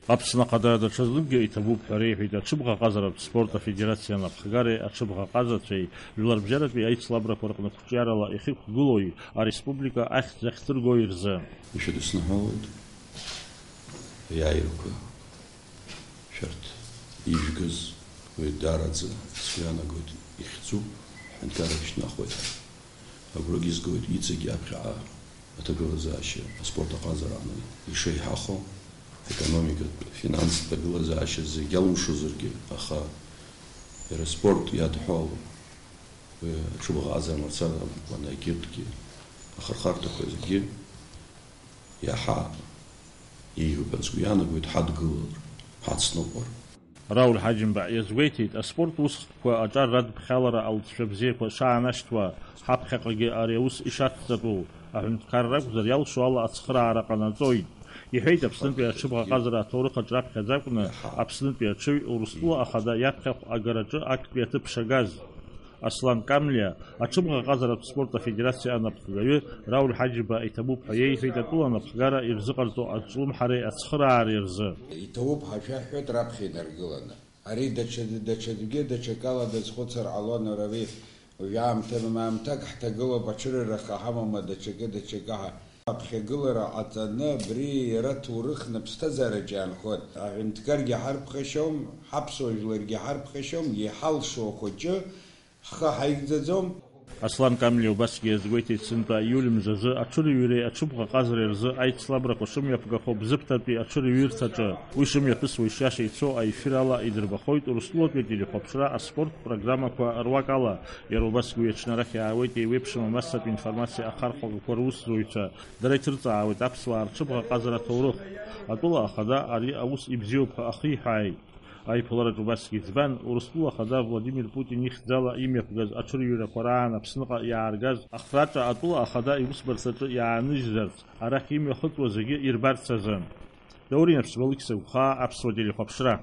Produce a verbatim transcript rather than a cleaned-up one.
Аԥсны Ахада даҽазныкгьы иҭабуп ҳәа реиҳәеит аҽыбӷаҟазаратә спорт афедерациа анапхгареи аҽыбӷаҟазацәеи, жәларбжьаратәи аицлабрақәа рҟны қәҿиарала иахьықәгылоуи ареспублика ахьӡ ахьҭыргои рзы. Ишәыдысныҳәалоит, аиааирақәа шәарҭ ижәгаз, уи даараӡа сгәы иаанагоит, ихьӡуп, ҳҳәынҭқарра шьҭнахуеит ҳәа. Агәрагьы згоит иҵегь аԥхьаҟа аҭагылазаашьа аспорт аҟазарааны ишеиҳахо, аекономикатә, финанстә ҭагылазаашьа зегь алымшозаргьы, аха иара аспорт иадҳәалоу, уи аҽыбӷаҟазара мацара акәын, егьырҭгьы, ахырхарҭақәа зегьы иаҳа еиӷьуп ҳәа сгәы иаанагоит ҳадгылар, ҳацныҟәар. Рауль Ҳаџьымба иазгәеиҭеит, аспорт усхкқәа аҿар радԥхьалара алҵшәа бзиақәа шаанашьҭуа, ҳаԥхьаҟагьы ари аус ишацҵатәу, аҳәынҭқарра акәзар, иалшо ала ацхыраара ҟанаҵоит, иҳәеит Аԥснытәи аҽыбӷаҟазара аҭоурых аҿы раԥхьаӡа акәны Аԥснытәи аҽыҩ Урыстәыла Ахада иаԥхьахә агараҿы актәи аҭыԥ шагаз. Аслан Камлиа, аҽыбӷаҟазаратә спорт афедерациа анапхгаҩы Рауль Ҳаџьымба иҭабуп ҳәа иеиҳәеит атәыла анапхгара ирзыҟарҵо аҿлымҳареи ацхыраареи рзы. Иҭабуп ҳәа шәаҳҳәоит раԥхьа инаргыланы. Ари даҽа, даҽаӡәгьы даҽакала дазхәыцыр ҟалон, уара ари уажәы аамҭа-маамҭак ҳҭагылоуп, аҽырыраха ҳамоума даҽакы, даҽакы ҳәа. Аԥхьагылара ҟаҵаны абри иара ҭоурыхны аԥсҭазаараҿы иаанхоит. Аҳәынҭқаргьы ҳарԥхашьом, ҳаԥсуа жәларгьы ҳарԥхашьом, иҳалшо ахәыҷы ҳхы ҳаигӡаӡом. Аслан Камлиа убасгьы иазгәеиҭеит, сынтәа иуль мзазы аҽырҩреи аҽыбӷаҟазареи рзы аицлабрақәа шымҩаԥгахо Бзыԥҭатәи аҽырҩырҭаҿы. Уи шымҩаԥысуа ишиаша ицо аефир ала идырбахоит Урыстәылатәи ателехәаԥшра аспорттә программақәа руак ала. Иара убасгьы уи аҽны арахь иаауеит еиуеиԥшым амассатә информациа ахархәагақәа русзуҩцәа. Дара иҭырҵаауеит аԥсуаа рҽыбӷаҟазара аҭоурых. Атәыла ахада ари аус ибзиоуп ҳәа ахиҳәааит. Аиԥылараҿ убасгьы иӡбан, Урыстәыла Ахада Владимир Путин ихьӡала имҩаԥгаз аҽырҩрақәа раан Аԥсныҟа иааргаз ахраҿа атәыла ахада иусбарҭаҿы иааныжьзарц, арахь имҩахыҵуа зегьы ирбарц азы. Даур Инаԥшьба, Алықьса Гәхаа, Аԥсуа телехәаԥшра.